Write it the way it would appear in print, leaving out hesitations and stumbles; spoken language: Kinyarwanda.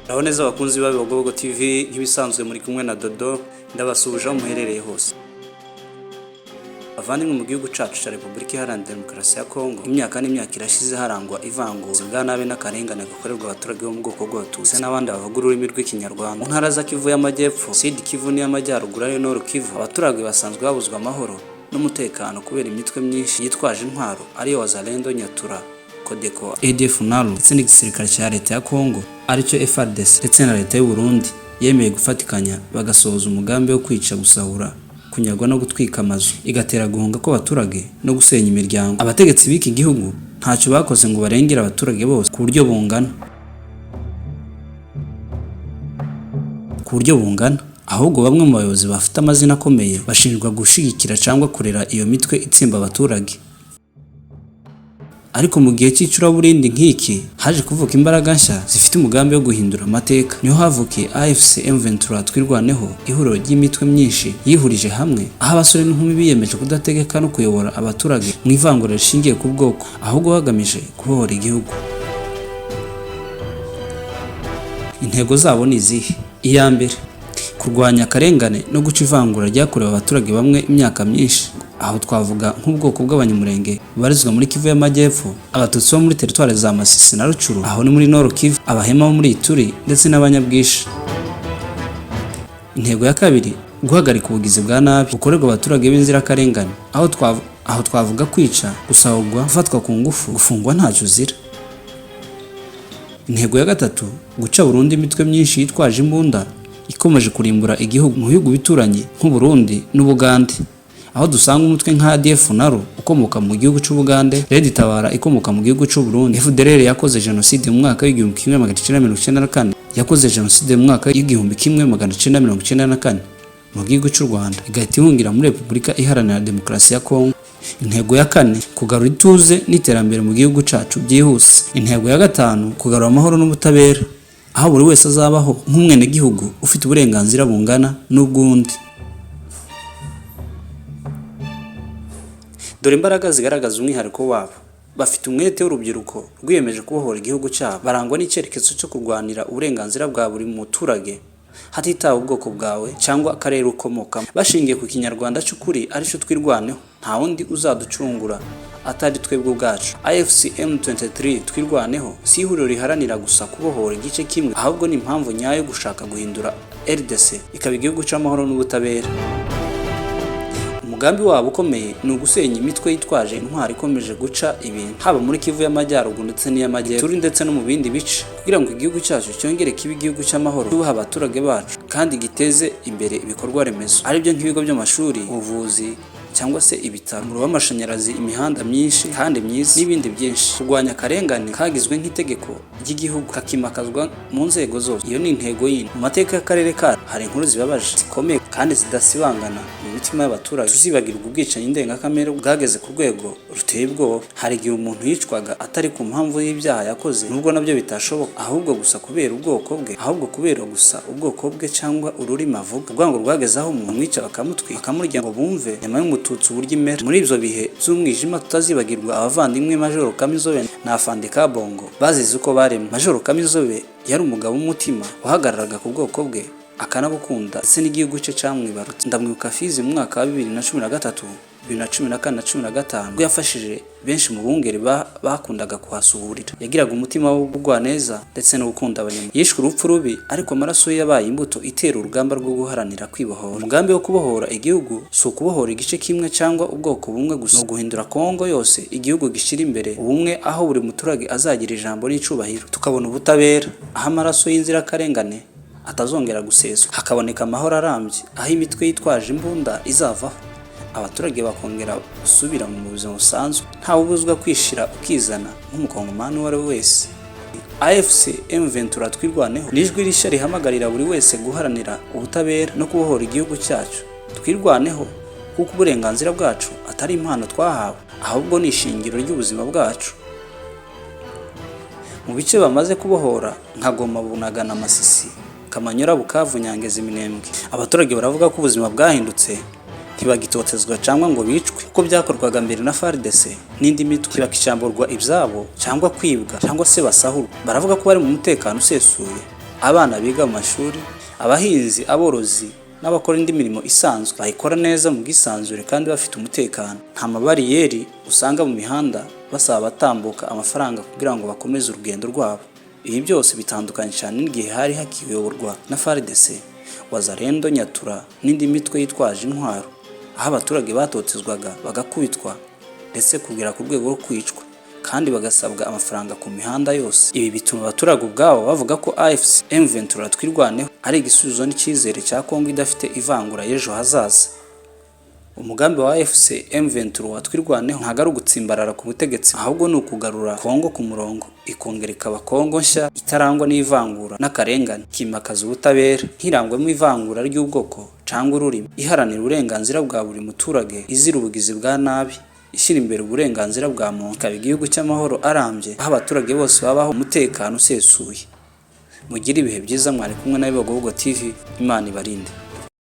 Aho neza abakunzi b'Abibogobogo TV, nk'ibisanzwe muri kumwe na Dodo, ndabasuhuje aho muherereye hose. Bavandimwe, mu gihugu cacu ca Repubulika Iharanira Demokarasi ya Kongo, imyaka n'imyaka irashize harangwa ivangura bwa nabi n'akarengane gakorerwa abaturage bo mu bwoko bw'Abatutsi n'abandi bavuga ururimi rw'Ikinyarwanda. Mu ntara za Kivu y'Amajyepfo, Sud Kivu n'iy'Amajyaruguru ariyo Nord Kivu, abaturage basanzwe babuzwa amahoro n'umutekano kubera imitwe myinshi yitwaje intwaro, ariyo Wazalendo, Nyatura, Codeco, ADF NALU ndetse n'igisirikare cya leta ya Kongo aricyo FARDC, ndetse na leta y'u Burundi yemeye gufatikanya bagasohoza umugambi wo kwica, gusahura, kunyagwa no gutwika amazu, igatera guhunga kw'abaturage no gusenya imiryango. Abategetsi b'iki gihugu ntacyo bakoze ngo barengere abaturage bose ku buryo bungana, ahubwo bamwe mu bayobozi bafite amazina akomeye bashinjwa gushyigikira cyangwa kurera iyo mitwe itsemba abaturage. Ariko mu gihe cy'icuraburindi nk'iki haje kuvuka imbaraga nshya zifite umugambi wo guhindura amateka. Niho havukiye AFC M23 Twirwaneho, ihuriro ry'imitwe myinshi yihurije hamwe, aho abasore n'inkumi biyemeje kudategeka no kuyobora abaturage mu ivangura rishingiye ku bwoko, ahubwo bagamije kubohora igihugu. Intego zabo ni izihe? Iya mbere, kurwanya akarengane no guca ivangura ryakorewe abaturage bamwe imyaka myinshi. Aho twavuga nk'ubwoko bw'Abanyamurenge bubarizwa muri Kivu y'Amajyepfo, Abatutsi bo muri teritwari za Masisi na Rucuru, aho ni muri Nord Kivu, Abahema bo muri Ituri ndetse n'Abanyabwisha. Intego ya kabiri, guhagarika ubugizi bwa nabi bukorerwa abaturage b'inzirakarengane, aho twavuga kwica, gusahurwa, gufatwa ku ngufu, gufungwa ntacyo uzira. Intego ya gatatu, guca burundu imitwe myinshi yitwaje imbunda ikomeje kurimbura igihugu mu bihugu bituranye nk'u Burundi n'Ubugande, aho dusanga umutwe nka ADF NALU ukomoka mu gihugu cy'Ubugande, Red Tabara ikomoka mu gihugu cy'u Burundi, FDLR yakoze jenoside mu mwaka w'1994, yakoze jenoside mu mwaka w'1994 mu gihugu cy'u Rwanda, igahita ihungira muri Repubulika Iharanira Demokarasi ya Kongo. Intego ya kane, kugarura ituze n'iterambere mu gihugu cyacu byihuse. Intego ya gatanu, kugarura amahoro n'ubutabera, aho buri wese azabaho nk'umwenegihugu ufite uburenganzira bungana n'ubw'undi. Dore imbaraga zigaragaza umwihariko wabo. Bafite umwete w'urubyiruko rwiyemeje kubohora igihugu cyabo, barangwa n'icyerekezo cyo kurwanira uburenganzira bwa buri muturage hatitawe ubwoko bwawe cyangwa akarere ukomokamo. Bashingiye ku Kinyarwanda cy'ukuri aricyo Twirwaneho, nta wundi uzaducungura atari twebwe ubwacu. AFC M23 Twirwaneho si ihuriro riharanira gusa kubohora igice kimwe, ahubwo ni impamvu nyayo gushaka guhindura RDC ikaba igihugu cy'amahoro n'ubutabera. Umugambi wabo ukomeye ni ugusenya imitwe yitwaje intwaro ikomeje guca ibintu, haba muri Kivu y'Amajyaruguru ndetse n'iy'Amajyepfo, turi ndetse no mu bindi bice, kugira ngo igihugu cyacu cyongere kibe igihugu cy'amahoro, cyubaha abaturage bacu kandi giteze imbere ibikorwa remezo, aribyo nk'ibigo by'amashuri, ubuvuzi cyangwa se ibitaro, umuriro w'amashanyarazi, imihanda myinshi kandi myiza n'ibindi byinshi. Kurwanya akarengane kagizwe nk'itegeko ry'igihugu kakimakazwa mu nzego zose, iyo ni intego yindi. Mu mateka y'akarere kacu hari inkuru zibabaje zikomeye kandi zidasibangana mu mitima y'abaturage. Tuzibagirwa ubwicanyi ndengakamere bwageze ku rwego ruteye ubwoba. Hari igihe umuntu yicwaga atari ku mpamvu y'ibyaha yakoze, nubwo nabyo bitashoboka, ahubwo gusa kubera ubwoko bwe, ahubwo kubera gusa ubwoko bwe cyangwa ururimi avuga. Urwango rwageze aho umuntu mwica bakamutwika, bakamurya ngo bumve nyama y'Umututsi uburyo imera. Muri ibyo bihe by'umwijima tutazibagirwa abavandimwe Majoro Kamizobe na Afande Kabongo bazize uko baremwe. Majoro Kamizobe yari umugabo w'umutima wahagararaga ku bwoko bwe akanabukunda ndetse n'igihugu cye cyamwibarutse. Ndamwibuka Fizi mu mwaka wa 2013, 2014 na 15, ubwo yafashije benshi mu bungeri bakundaga kuhasuhurira. Yagiraga umutima w'ubugwaneza ndetse no gukunda abanyamurenge. Yishwe urupfu rubi, ariko amaraso ye yabaye imbuto itera urugamba rwo guharanira kwibohora. Umugambi wo kubohora igihugu si ukubohora igice kimwe cyangwa ubwoko bumwe gusa, ni uguhindura Kongo yose igihugu gishyira imbere ubumwe, aho buri muturage azagira ijambo n'icubahiro, tukabona ubutabera, aho amaraso y'inzirakarengane atazongera guseswa, hakaboneka amahoro arambye, aho imitwe yitwaje imbunda izavaho, abaturage bakongera gusubira mu buzima busanzwe, ntawe ubuzwa kwishira ukizana nk'umukongomani uwo ari we wese. AFC M23 Twirwaneho ni ijwi rishya rihamagarira buri wese guharanira ubutabera no kubohora igihugu cyacu. Twirwaneho kuko uburenganzira bwacu atari impano twahawe, ahubwo ni ishingiro ry'ubuzima bwacu. Mu bice bamaze kubohora nka Goma, Bunagana, Masisi, Kamanyola, Bukavu, Nyangezi, Minembwe, abaturage baravuga ko ubuzima bwahindutse. Ntibagitotezwa cyangwa ngo bicwe kuko byakorwaga mbere na FARDC n'indi mitwe. Ntibakicamburwa ibyabo cyangwa kwibwa cyangwa se basahurwa. Baravuga ko bari mu mutekano usesuye. Abana biga mu mashuri, abahinzi, aborozi n'abakora indi mirimo isanzwe bayikora neza mu bwisanzure kandi bafite umutekano. Nta mabariyeri usanga mu mihanda basaba abatambuka amafaranga kugira ngo bakomeze urugendo rwabo. Ibi byose bitandukanye cyane n'igihe hari hakiyoborwa na FARDC, Wazalendo, Nyatura n'indi mitwe yitwaje intwaro, aho abaturage batotezwaga, bagakubitwa ndetse kugera ku rwego rwo kwicwa, kandi bagasabwa amafaranga ku mihanda yose. Ibi bituma abaturage ubwabo bavuga ko AFC M23 Twirwaneho ari igisubizo n'icyizere cya Kongo idafite ivangura y'ejo hazaza. Umugambi wa AFC M23 Twirwaneho ntabwo ari ugutsimbarara ku butegetsi, ahubwo ni ukugarura Kongo ku murongo, ikongera ikaba Kongo nshya itarangwa n'ivangura n'akarengane, ikimakaza ubutabera, ntirangwemo ivangura ry'ubwoko cyangwa ururimi, iharanira uburenganzira bwa buri muturage, izira ubugizi bwa nabi, ishyira imbere uburenganzira bwa muntu, ikaba igihugu cy'amahoro arambye aho abaturage bose babaho umutekano usesuye. Mugire ibihe byiza. Mwari kumwe na Bibogobogo TV. Imana ibarinde.